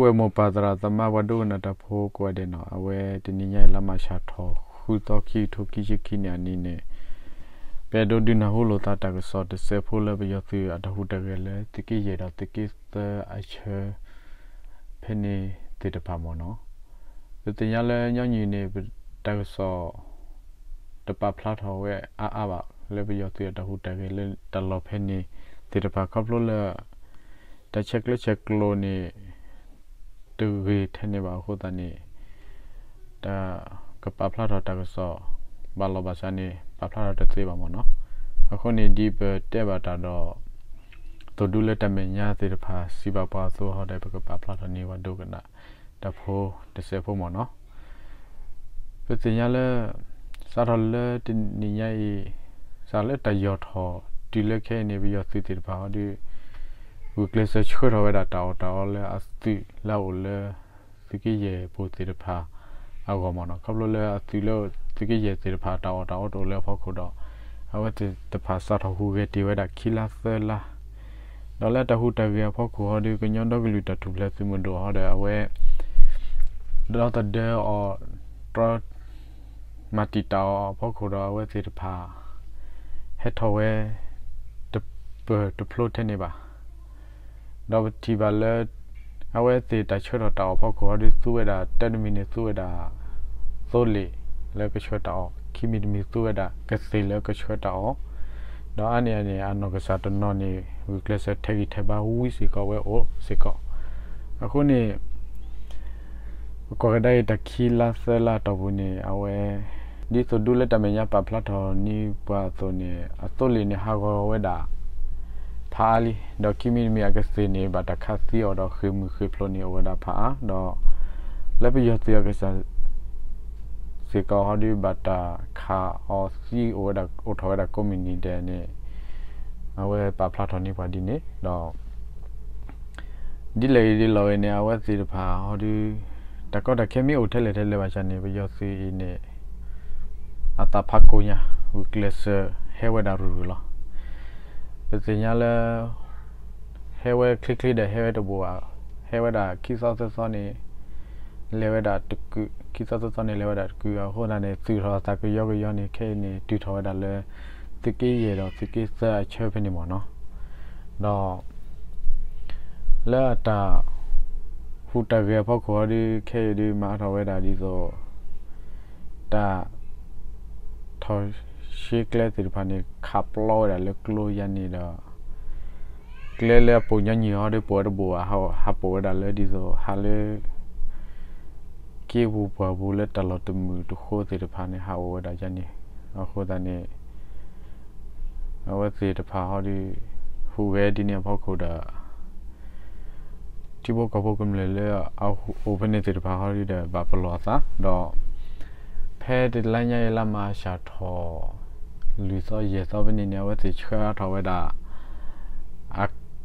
ပမိၢ်ပၢ်သရၣ်သမါပှၤဒိကနၣ်တၢ်ဖိကိးဂၤဒဲးနီၤ, အဝဲတနံၤညါအံၤ လါမၢ်ၡးထီၣ်ဃုသီ ခံကထိခံဆံခံနံၣ်အနံၤန့ၣ်, ပအဲၣ်ဒိးဒုးနၢ်ဟူလိာ်သးတၢ်ကစီၣ်တစဲးဖိလၢပယီၤသုးအတၢ်ဟူးတၢ်ဂဲၤလၢသုးက့ယဲၢ်ဒီးသုးက့သၢအဆၢ ဖဲန့ၣ်သ့ၣ်တဖၣ်မ့ၢ်နီၤ. ပသ့ၣ်ညါလၢညီနုၢ်န့ၣ် ပတၢ်ကစီၣ် တပာ်ဖျါထီၣ်ဝဲအါအါဘၣ် လၢပယီၤသုးအတၢ်ဟူးတၢ်ဂဲၤလၢတၢ်လီၢ်ဖဲန့ၣ်သ့ၣ်တဖၣ် ခီဖျိလၢ တၢ်ဆဲးကျိးဆဲးကျိးန့ၣ် တဂ့ၤထဲန့ၣ်ဘၣ်အဃိသတးန့ၣ် တၢ်ကပာ်ဖျါထီၣ်တၢ်ကစီၣ် ဘၣ်လီၢ်ဘၣ်စးန့ၣ် ပာ်ဖျါထီၣ်တသ့ဘၣ်မ့ၢ်နီၤ. အဃိန့ၣ် ဒ်ပတဲဘၣ်တၢ်ဒီး သိၣ်ဒူလၢတၢ်မဲာ်ညါသ့ၣ်တဖၣ် စံးဘၣ်ပှၤအသိးဟီဒီး ပကပာ်ဖျါထီၣ်န့ၢ်ပှၤဒိကနၣ်တၢ်ဖိတစဲးဖိမ့ၢ်နီၤ. ပသ့ၣ်ညါလၢ စးထီၣ်လၢတနံၤညါအံၤ စးလၢတၢ်ယီၢ်ထီၣ်တုၤလၢခဲအံၤန့ၣ် ပယီၤသုးသ့ၣ်တဖၣ်ဟီဒီး ဂုာ်ကျဲးစၢးဆှၢထီၣ်ဝဲဒၣ်တၢ်အီၣ်တၢ်အီလၢအသုးလၢအအိၣ်လၢ သုးက့ယဲၢ်ပူၤသ့ၣ်တဖၣ်အဂီၢ်မ့ၢ်နီၤ. ခီဖျိလၢအသုးလၢသုးက့ယဲၢ်သ့ၣ်တဖၣ် တၢ်အီၣ်တၢ်အီတအိၣ်လၢအဖီခိၣ်ဒီး အဝဲသ့ၣ်တဖၣ်စးထီၣ်ဟူးဂဲၤတ့ၢ်ဝဲဒၣ်ခံလါသၢလါ ဒီးလၢတၢ်ဟူးတၢ်ဂဲၤအဖီခိၣ်ဟီဒီး ကညီဒီကလုာ်တၢ်ထူၣ်ဖျဲးသုးမုၢ်ဒိၣ်ဟီဒီး အဝဲ ဒီသဒၢအီၤတြီ မၤတံာ်တာ်အီၤအဖီခိၣ်ဒီး အဝဲသ့ၣ်တဖၣ် ဟဲထီၣ်ဝဲ တပၢၢ်တဖျိထဲန့ၣ်ဘၣ်. ဒီးပထံၣ်ဘၣ်လၢ အဝဲသ့ၣ်တၢ်ဆှၢထီၣ်တၢ်အီၣ်ဖီခိၣ်ဟီဒီး သူဝဲဒၣ်တၢ်တမံၤန့ၣ် သူဝဲဒၣ် သိလ့ၣ်လၢကဆှၢတၢ်အီၣ်, ခံမံၤတမံၤသူဝဲဒၣ်ကသ့ၣ်လၢကဆှၢတၢ်အီၣ်, ဒီးအါန့ၢ်အန့ၣ် အနီၢ်ကစၢ်တနီၤန့ၣ် ဂုာ်ကျဲးစၢးထဲးဂံၢ်ထဲးဘါဝံစ့ၢ်ကီးဝဲအိၣ်စ့ၢ်ကီး. အဃိန့ၣ် ပကွၢ်ကဒါအံၤတၢ်ခံလါသၢလါအတီၢ်ပူၤန့ၣ် အဝဲ ဒ်သိးဒူလၢတၢ်မဲာ်ညါပာ်ဖျါထီၣ်န့ၢ်ပှၤအသိးန့ၣ် အသိလ့ၣ်န့ၣ်ဟးဂီၤဝဲဒၣ် ဖးအါလံ, ဒီးခံမံၤတမံၤအကသ့ၣ်န့ၣ် ဘၣ်တၢ်ခးသံအီၤဒီးဃ့ၢ်မုၢ်ဃ့ၢ်ဖျိးန့ၣ်အိၣ်ဝဲဒၣ်ဖးအါ, ဒီး လၢပယီၤသုးအကစၢ် စ့ၢ်ကီးဟီဒီးဘၣ်တၢ်ခးအီၤသံအိၣ်ဝဲဒၣ်အိၣ်ထီၣ်ဝဲဒၣ်ကိးမုၢ်နံၤဒဲးန့ၣ် အဝဲပာ်ဖျါထီၣ်န့ၢ်ပှၤဒ်န့ၣ်ဒီး ဒ်လဲၣ်ဂ့ၤဒ်လဲၣ်ဂ့ၤန့ၣ် အဝဲသ့ၣ်တဖၣ်ဟီဒီး တၢ်ကီတၢ်ခဲမ့ၢ်အိၣ်ထဲလဲၣ်ထဲလဲၣ်ဘၣ်ဆၣ်န့ၣ် ပယီၤသုးအံၤန့ၣ် အသးဖးကိညါ ဂုာ်ကျဲးစၢးဟဲဝဲဒၣ်ရုၢ်ရုၢ်လီၤ. ပသ့ၣ်ညါလၢ ဟဲဝဲချ့ချ့ဒီးဟဲဝဲတဘိးဘၣ်, ဟဲဝဲဒၣ်ခံသီသၢသီန့ၣ် လဲၤဝဲဒၣ်တကုာ်, ခံသီသၢသီန့ၣ် လဲၤဝဲဒၣ်တကုာ်အဃိသတးန့ၣ် သုးထီၣ်အသးကယီကယီန့ၣ် ခဲအံၤန့ၣ် တုၤထီၣ်ဝဲဒၣ်လၢ သုးက့ယဲၢ်ဒီးသုးက့သၢအဆၢဖဲန့ၣ်မ့ၢ်နီၤ. ဒီး လၢအတၢ်ဟူးတၢ်ဂဲၤအဖီခိၣ်ဟီဒီး ခဲအံၤဒုးမၤအါထီၣ်ဝဲဒၣ်ဒ်သိး တၢ် ထီၣ်ရှဲကျဲသ့ၣ်တဖၣ်န့ၣ် ခးပျီဝဲဒၣ်လၢကျိယါန့ၣ်ဒီး ကျဲလၢအပိာ်ညီနုၢ်ဟီဒီး ပိာ်ဝဲတဘိးဘၣ်, ဟးပိာ်ဝဲဒၣ်လၢဒ်သိး ဟးလၢ က့ပူၤပှၢ်ပူၤလၢတၢ်လီၢ်တမုာ်တဃိသ့ၣ်တဖၣ်န့ၣ် ဟးအိၣ်ဝဲဒၣ်ယါန့ၣ်, အဃိသတးန့ၣ် အဝဲသ့ၣ်တဖၣ်ဟီဒီး ဟူးဂဲၤဒ်န့ၣ်အဖီခိၣ်ဒီး ထံဖိကီၢ်ဖိကမျၢၢ်လၢအအိၣ်ဖဲန့ၣ်သ့ၣ်တဖၣ်ဟီဒီး ဘၣ်ပလီၢ်အသးဒီး ဖဲတလါညါအံၤလါမၢ်ၡးထီၣ် လွံၢ်သီယဲၢ်သီဖဲန့ၣ်န့ၣ် အဝဲသ့ၣ်ဆှၢအါထီၣ်ဝဲဒၣ် အ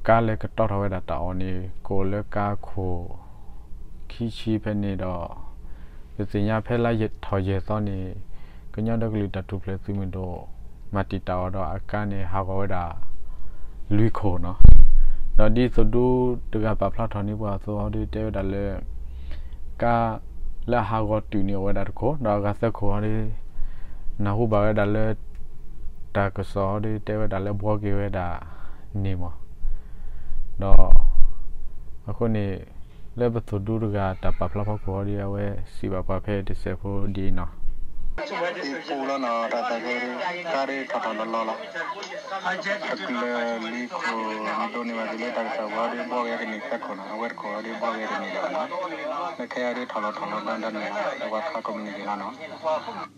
ကါလၢကတီထီၣ်ဝဲဒၣ်တၢ်အီၣ်န့ၣ် ကိးလၢကါခိၣ် ခံဆံဖဲန့ၣ်ဒီး ပသ့ၣ်ညါဖဲလါထီၣ်ယဲၢ်သီန့ၣ် ကညီဒီကလုာ်တၢ်ထူၣ်ဖျဲးသုးမုၢ်ဒိၣ် မၤတံာ်တာ်အီၤဒီးအကါန့ၣ် ဟးဂီၤဝဲဒၣ် လွံၢ်ခိၣ်နီၤ. ဒီးဒ်သိးဒူတဂၤပာ်ဖျါထီၣ်န့ၢ်ပှၤအသိးဟီဒီး တဲဝဲဒၣ်လၢ ကါလၢအဟးဂီၤတုၤန့ၣ်အိၣ်ဝဲဒၣ်တခိၣ် ဒီးအဂၤသၢခိၣ်ဟီဒီး နၢ်ဟူဘၣ်ဝဲဒၣ်လၢ တၢ်ကစီၣ်ဟီဒီး တဲဝဲဒၣ်လၢဘှီက့ၤဝဲဒၣ်န့ၣ်မး ဒီး အဃိန့ၣ် လၢပသိၣ်ဒူတဂၤတၢ်ပာ်ဖျါဖီခိၣ်ဟီဒီး အဝဲစံးဘၣ်ပှၤဖဲတစဲးဖိဒ်အံၤနီၤ. သံပူလီၤနီၤ တၢ်သးကဲ ကါဒ်ထီၣ်ထီၣ်လီၤလီၤလီၤ တကျၢၤလံခိၣ် ဒိးန့ၢ်ဘၣ်သုလၢတၢ်ကစီၣ်ပူၤဟီဒီး ဘှီက့ၤကန့ၢ်သၢခိၣ်နီၤ အဝဲတခိၣ်ဟီဒီးဘှီက့ၤတန့ၢ်လီၤနီၤ လၢခဲအံၤဒ်ထီၣ်လီၤထီၣ်လီၤဘျီဒၣ်န့ၣ် အဝဲခါကိးမုၢ်နံၤက့ၤလီၤနီၤ.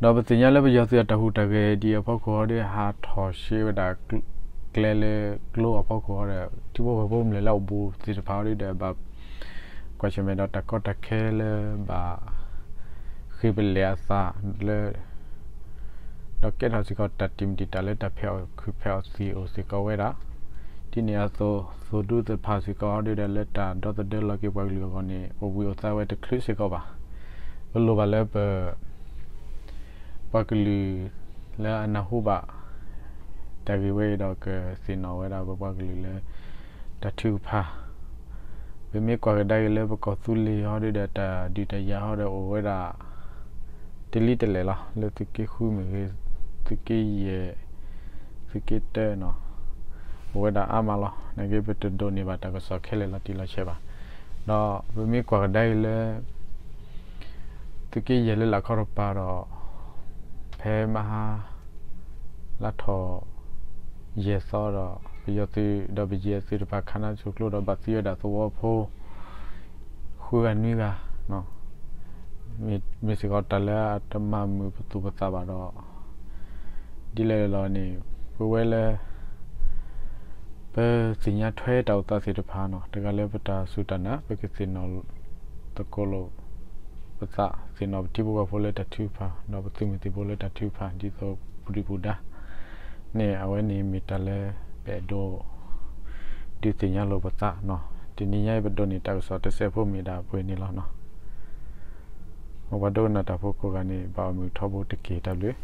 ဒီးပသ့ၣ်ညါလၢပယီၤသုးအတၢ်ဟူးတၢ်ဂဲၤဒ်အဖီခိၣ်ဟီဒီး ဟးထီၣ်ရှဲဝဲဒၣ်ကျဲလၢကျိအဖီခိၣ်ဟီဒီး ထံဖိကီၢ်ဖိကမျၢၢ်လၢအအိၣ်ဘူးသ့ၣ်တဖၣ်ဟီဒီး ဘၣ်ကွၢ်ဆၢၣ်မဲာ်ဒီးတၢ်ကီတၢ်ခဲလၢဘၣ်ဃ့ပလဲာ်အသးလၢ ဒီးကဲထီၣ်စ့ၢ်ကီးတၢ်တံာ်မတံာ်တာ်လၢတၢ်ဖဲးအီၣ်ခုးဖဲးအီၣ်သံးအိၣ်စ့ၢ်ကီးဝဲဒၣ်. ဒ်န့ၣ်အသိး သိၣ်ဒူသ့ၣ်တဖၣ်စ့ၢ်ကီးဟီဒီး လၢတၢ်ဒီသဒၢလီၤက့ၤပှၤကလုာ်အဂီၢ်န့ၣ် အိၣ်ဘှံးအိၣ်သါဝဲတချုးစ့ၢ်ကီးဘၣ်. ပလိၣ်ဘၣ်လၢပ ပှၤကလုာ်လၢအနၢ်ဟူဘၣ် တၢ်ဂ့ၢ်ဝဲအံၤဒီး ကသ့ၣ်နီၣ်ဝဲဒၣ်ပပှၤကလုာ်လၢ တၢ်ထုကဖၣ် ပမ့ၢ်ကွၢ်ကဒါက့ၤလၢပကီၢ်သူလ့ၤဟီဒီး တၢ်ဒုးတၢ်ယၤဟီဒီး အိၣ်ဝဲဒၣ် တလံၤတလဲၣ်လီၤ. လၢသုးက့ဃုမ့ၢ်ဂ့ၤ, သုးက့ယဲၢ်, သုးက့တၢနီၤ, အိၣ်ဝဲဒၣ်အါမးလီၤ. နာ်က့ ပတဒိးန့ၢ်ဘၣ်တၢ်ကစီၣ်ခဲလၢာ်လီၤတံၢ်လီၤဆဲးဘၣ်. ဒီးပမ့ၢ်ကွၢ်ကဒါက့ၤလၢ သုးက့ယဲၢ်လၢလာ်ခီတပၤဒီး ဖဲမဟါ လါထီၣ်ယဲၢ်သီဒီး ပယီၤသုးဒီးပယဲၢ်သုးတဖၣ် ခးနါစိၤကျိဒီး ဘၣ်သံဝဲဒၣ်သဝီဖိ ဃုဂၤနွံဂၤ, မ့ၢ်စ့ၢ်ကီးတၢ်လၢအတမၤမုာ်ပသူၣ်ပသးဘၣ်ဒီး ဒ်လဲၣ်လီၤန့ၣ် ပဝဲလၢ ပသ့ၣ်ညါထွဲတၢ်အိၣ်သးသ့ၣ်တဖၣ်နီၤ, တဂၤလၢပတၢ်စူၢ်တၢ်နာ် ပကသ့ၣ်နီၣ်သကိးလိာ်ပသး, သ့ၣ်နီၣ်ပထံဖိကီၢ်ဖိလၢတၢ်ထုကဖၣ် ဒီးပသုးမုၢ်သံၣ်ဘိလၢတၢ်ထုကဖၣ် ဒ်သိးပူၤဒုၣ်ပူၤဒါန့ၣ် အဝဲန့ၣ်မ့ၢ်တၢ်လၢပအဲၣ်ဒိး ဒုးသ့ၣ်ညါလိာ်ပသးနီၤ. တနံၤညါအံၤ ပဒိးန့ၢ်တၢ်ကစီၣ်တစဲးဖိမ့ၢ်ဒၣ်ပှဲၤန့ၣ်လီၤနီၤ. မ်ပှၤဒိကနၣ်တၢ်ဖိကိးဂၤန့ၣ် ဘၣ်အီၣ်မုာ်ထီဘိတက့ၢ်. တၢ်ဘျုး